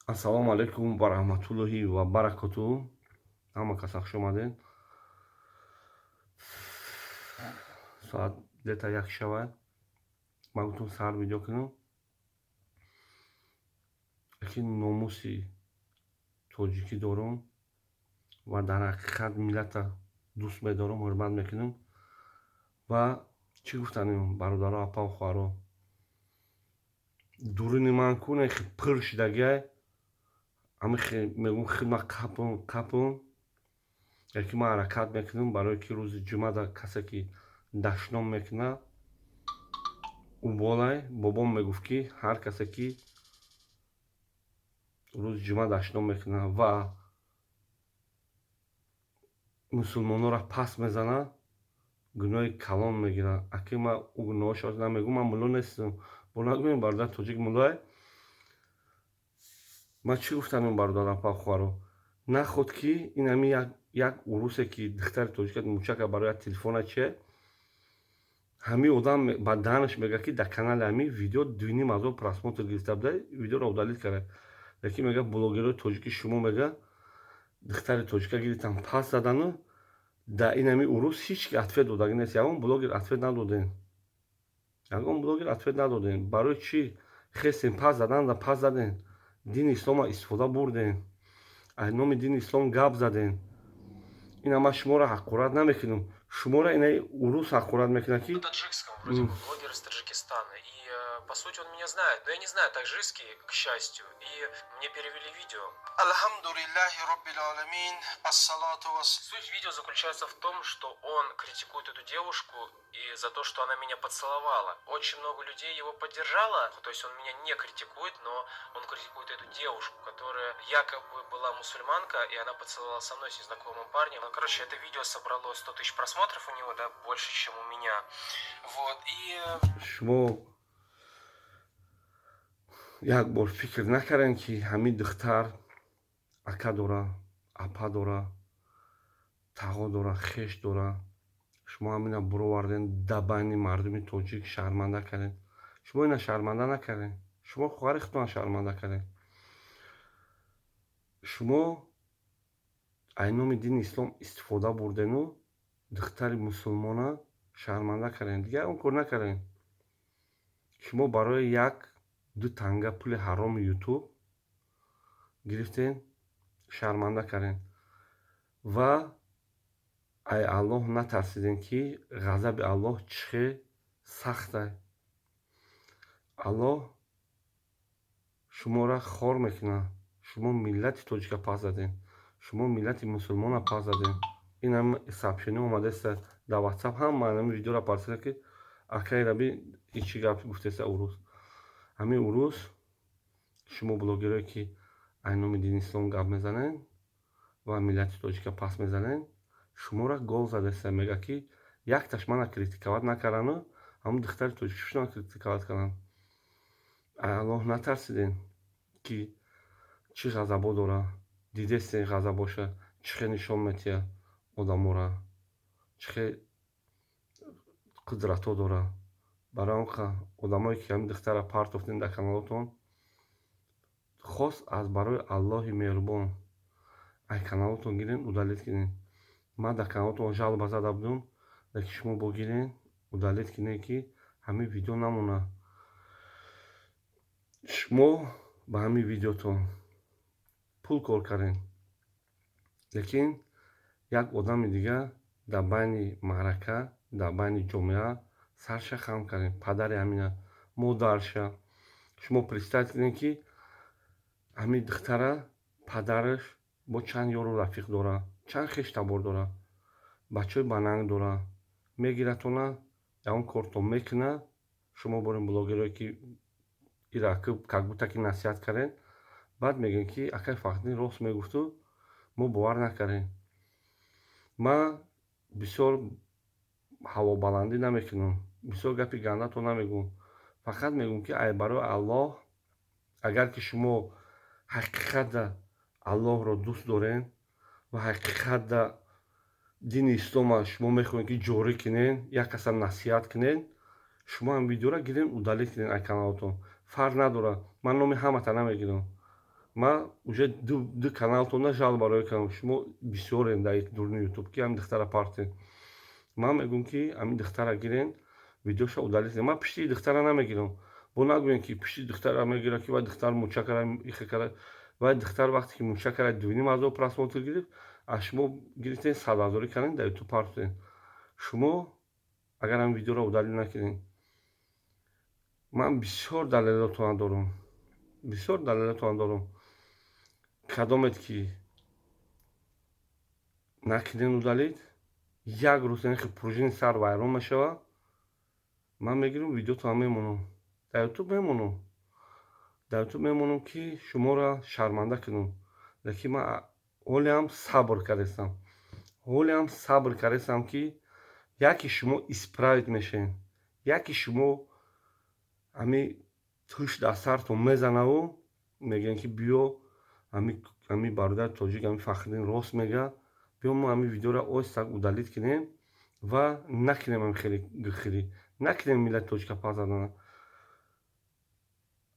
Ассалому алайкум ва раҳматуллоҳи ва баракоту. Ҳама каса хуш омадед. Соат где-то 1 шавад. Ман гуфтам, саҳар видео кунам. Лекин номуси тоҷикӣ дорам ва дар ҳақиқат миллата дӯст медорам, ҳурмат мекунам. Ва чӣ гуфтанем, бародаро, апаву хоҳаро? Дуруни ман куне пур шидагиай, ҳами мегӯм, хидма қапум қапум, яки ман ҳаракат мекунам, барое ки рӯзи ҷумъада касе ки дашном мекунад, ӯ болай. Бобом мегуфт, ки ҳар касе ки рӯзи ҷумъа дашном мекунад ва мусулмононро пас мезанад, гуноҳи калон мегирад. Аки ман ӯ гуноҳошро намегӯм, ман мулло нестам. Бо нагӯем, бародар тоҷик муллое. Ман чӣ гуфтанем, бародар, апа, хоҳаро? Наход ки ин ҳами як урусе ки духтари тоҷика мучака барои як телефона чие, ҳамин одам ба даҳанаш мегӯяд, ки дар канали ҳамин видео 2,5 ҳазор просмотр гирифта буда, видеоро удалить карда. Лекин мега, блогерои тоҷики шумо, мега, духтари тоҷика гирифтан, пас задану дар ин ҳами урус ҳеҷ ки ответ додагӣ нест. Ягон блогер ответ надодем, ягон блогер ответ надодем. Барои чӣ хестем, пас задан, пас задем, дини ислома истифода бурдем, аз номи дини ислом гап задем? Ина ман шуморо ҳақорат намекунам, шуморо ина урус ҳақорат мекунад, ки Блогер из Таджикистана. И, по сути, он меня знает. Но я не знаю таджикский, к счастью. И мне перевели видео. Суть видео заключается в том, что он критикует эту девушку и за то, что она меня поцеловала. Очень много людей его поддержало, то есть он меня не критикует, но он критикует эту девушку, которая якобы была мусульманка, и она поцеловала со мной, с незнакомым парнем. Ну, короче, это видео собрало 100 тысяч просмотров у него, да, больше, чем у меня. Вот, и Шумо як бор фикр накардем, ки ҳамин духтар ака дора, апа дора, тағо дора, хеш дора? Шумо ҳамина буроварден, да байни мардуми тоҷик шарманда кардем. Шумо ина шарманда накардем, шумо хоҳари худтона шарманда кардем. Шумо ай номи дини ислом истифода бурдену духтари мусулмона шарманда кардем. Дигар он кор накардем. Шумо барои як ду танга пули ҳароми Ютуб гирифтем, шарманда кардем ва ай Аллоҳ натарсидем, ки ғазаби Аллоҳ чӣ хел сахтай. Аллоҳ шуморо хор мекунад. Шумо миллати тоҷика пас задем, шумо миллати мусулмона пас задем. Инам сообщение омадаста дар Ватсап, ҳама ҳамин видеоро парсида, ки акаи раби и чӣ гап гуфтеста урус. Ҳамин урус, шумо блогерое ки ай номи дини ислом гап мезанед ва миллати тоҷика пас мезанед, шуморо гол задаста. Мега, ки якташ мана критиковать накардану ҳамун духтари тоҷикишона критиковать карданд. Аллоҳ натарсидем, ки чӣ ғазабо дора? Дидестен ғазабоша чӣ хел нишон метиҳад одамора, чӣ хел қудратҳо дора. Барои он одамое ки ҳамин духтара партофтем дар каналотон, хос аз барои Аллоҳи меҳрубон, ай каналотон гирен, удалить кунед. Ман дар каналотон жалоба зада будам, лекин шумо бо гирен, удалить кунед, ки ҳамин видео намонад. Шумо ба ҳамин видеотон пул кор кардем, лекин як одами дигар дар байни маърака, дар байни ҷомеа сарша хам кардем, падари ҳамина, модарша. Шумо представить кунед, ки ҳамин духтара падараш бо чанд ёру рафиқ дора, чанд хештабор дора, бачаҳои бананг дора. Мегиратона, ягон кортон мекунад. Шумо борем блогерое ки ира как будто ки насиҳат кардем, баъд мегӯем, ки акай Фахриддин рост мегуфту мо бовар накардем. Ман бисёр ҳавобаландӣ намекунам, бисёр гапи гандато намегӯм, фақат мегӯм, ки ай барои Аллоҳ, агар ки шумо ҳақиқатда Аллоҳро дӯст дорен ва ҳақиқатда дини ислома шумо мехоҳед, ки ҷорӣ кунен, як каса насиҳат кунен, шумо ҳам видеоро гирен, удалить кунен ай каналотон. Фарқ надорад, ман номи ҳамата намегирам. Ман уже ду каналтонда жалоба роя кардам. Шумо бисёрем дар дуруни Ютуб, ки ҳамин духтара партем. Ман мегӯм, ки ҳамин духтара гирен, видеоша удалить кунед. Ман пишти духтара намегирам. Бо нагӯем, ки пишти духтара мегирад, ки вай духтар муча кара, ихе кара. Вай духтар вақте ки муча кара, 2,5 ҳазор просмотр гирифт, аз шумо гирифтен, 100 ҳазорӣ кардем, дар Ютуб партофтем. Шумо агар ҳамин видеоро удалить накунед, ман бисёр далелотона дорам, бисёр далелотона дорам. Кадомед ки накунен удалить, як рӯз нахи пружини сар вайрон мешавад, ман мегирам, видеотона мемонам дар Ютуб, мемонам дар Ютуб, мемонам, ки шуморо шарманда кунам. Лекин ман ҳолиам сабр кардастам, ҳолиам сабр кардастам, ки яке шумо исправить мешавед, яке шумо ҳами туш дар сартон мезанаву мегӯянд, ки биё, ҳами бародари тоҷик, ҳами Фахриддин рост мегӯяд, биё, мо ҳамин видеоро оҳиста удалить кунем ва накунем ҳами хеле гухирӣ накунем, миллати тоҷика пас задана.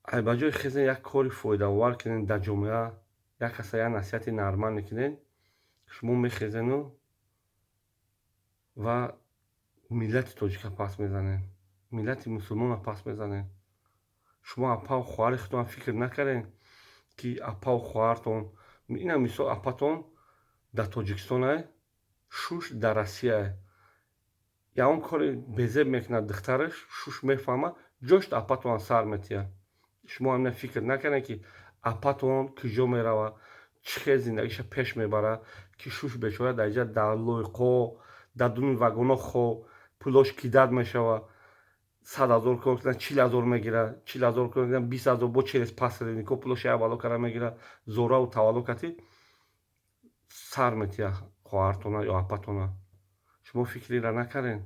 Ай ба ҷои хезен, як кори фоидаовар кунем дар ҷомеа, як каса як насиҳати нормал мекунем, шумо мехезену ва миллати тоҷика пас мезанем, миллати мусулмонро пас мезанем. Шумо апаву хоҳари худтон фикр накардем, ки апаву хоҳартон, ина мисол, апатон дар Тоҷикистонай, шуш дар Россияй, ягон кори безеб мекунад духтараш, шуш мефаҳмад, ҷошт апатон сар метиҳад. Шумо ҳамина фикр накардем, ки апатон куҷо меравад, чӣ хел зиндагиша пеш мебарад, ки шуш бечора дар инҷа дар лойқо, дар дуни вагоно хоб, пулош кидать мешавад. 100 ҳазор кор кунад, 40 ҳазор мегирад, 40 ҳазор кор кунад, 20 ҳазор, бо через посреднико пулоша як бало кара мегирад, зораву тавалло кати сар метиҳад хоҳартона ё апатона. Шумо фикрира накардем.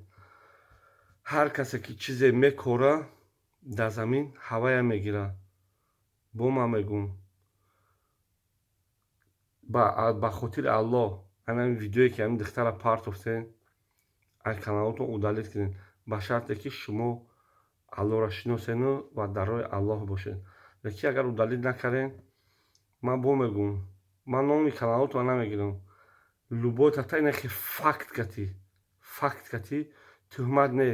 Ҳар касе ки чизе мекора дар замин, ҳавая мегирад. Бо ман мегӯм, ба хотири Аллоҳ, ҳамин видеое ки ҳамин духтара партофтен, ай каналотон удалить кунед, ба шарте ки шумо Аллоҳро шиносену ва дар роҳи Аллоҳ бошед. Лекин агар удалить накардем, ман бо мегӯм, ман номи каналотонро намегирам, любой тата инахи факт кати, факт кати, тӯҳмат не,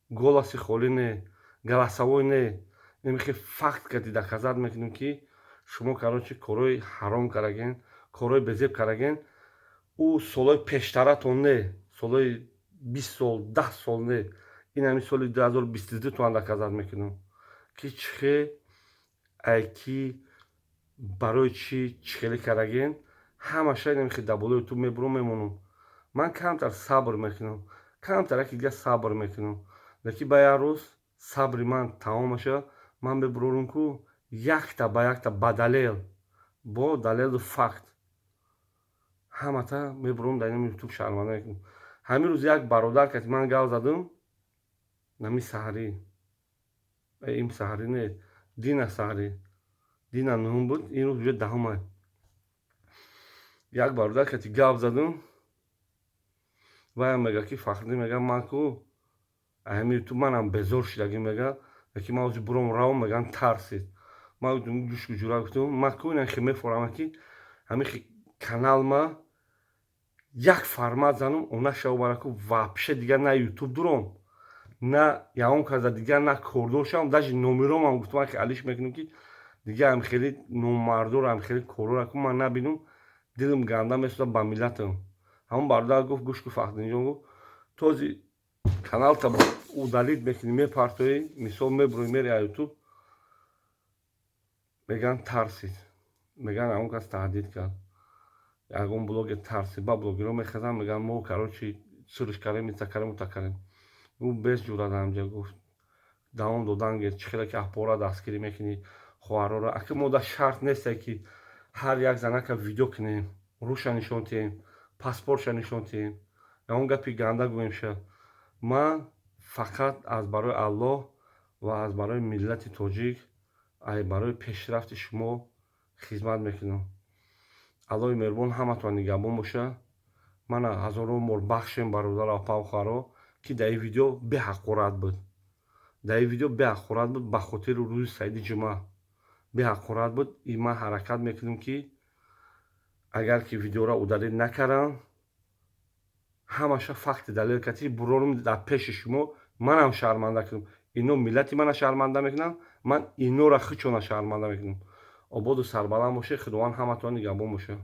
голоси холӣ не, голосовой не, инахи факт кати доказать мекунем, ки шумо, короче, корҳои ҳаром кардаген, корҳои безеб кардаген. Ӯ солҳои пештаратон не, солҳои 20 сол, 10 сол не, ин ҳамин соли 2022 тонам доказать мекунам, ки чӣ хел, ай ки, барои чӣ, чӣ хеле кардаген. Ҳамаша инамихе дар болои Ютуб мебурам, мемонам. Ман камтар сабр мекунам, камтар яке дига сабр мекунам, лекин ба як рӯз сабри ман тамом мешавад. Ман мебурорам ку якта ба якта, ба далел, бо далелу факт ҳамата мебурам, дар ин Ютуб шарманда мекунам. Ҳамин рӯз як бародар кати ман гап задам, нами саҳарӣ, им саҳарӣ не, дина саҳарӣ, дина нуҳум буд, ин рӯз уже 10-ума. Як бародар кати гап задам, ваям мега, ки Фахриддин, мега, ман ку ҳамин Ютуб манам безор шудагӣ, мега, лекин ман ҳозир буром равом, меган, тарсид. Ман гуфтам: гӯш, ҷура, гуфтам, ман ку инахе мефорам, ки ҳамин канал ма як формат занам, она шава бараку, вообще дигар на Ютуб дуром, на ягон каза дигар, на кордор шавам, даже номеромам, гуфтам, ки алиш мекунам, ки дигар ҳам хеле номардор, ҳам хеле корора ку ман набинам, дилам ганда месӯзад ба миллатам. Ҳамон бародар гуфт: гӯш ку, Фахриддинҷон, гуфт, този каналта удалить мекунӣ, мепартоӣ, мисол, мебурои, мери а Ютуб, меган, тарсид, меган, ҳамон кас таҳдид кард, ягон блогер тарсид. Ба блогерҳо мехезанд, меган, мо, короче, сирш кардем, ица кардем, ута кардем. Гуфт: бес ҷуръат ҳамҷа, гуфт, давом додан гир, чӣ хеле ки ахборро дастгирӣ мекунӣ, хоҳарҳоро. Ака, мо дар шарт несте, ки ҳар як занака видео кунем, рӯша нишон диҳем, паспортша нишон диҳем, ягон гапи ганда гӯем ша. Ман фақат аз барои Аллоҳ ва аз барои миллати тоҷик, ай барои пешрафти шумо хизмат мекунам. Аллоҳи меҳрубон ҳаматон нигаҳбон боша. Мана ҳазорон бор бахшем, бародару апаву хоҳаро, ки дар ин видео беҳақорат буд, дар ин видео беҳақорат буд, ба хотири рӯзи саиди ҷумъа. Беҳақорат буд. И ман ҳаракат мекунем, ки агар ки видеоро удалить накардам, ҳамаша факти далел кати бурорум дар пеши шумо. Манам шарманда кунам, ино миллати мана шарманда мекунам, ман инора хичона шарманда мекунам. Ободу сарбаланд бошед, Худованд ҳаматон нигаҳбон бошад.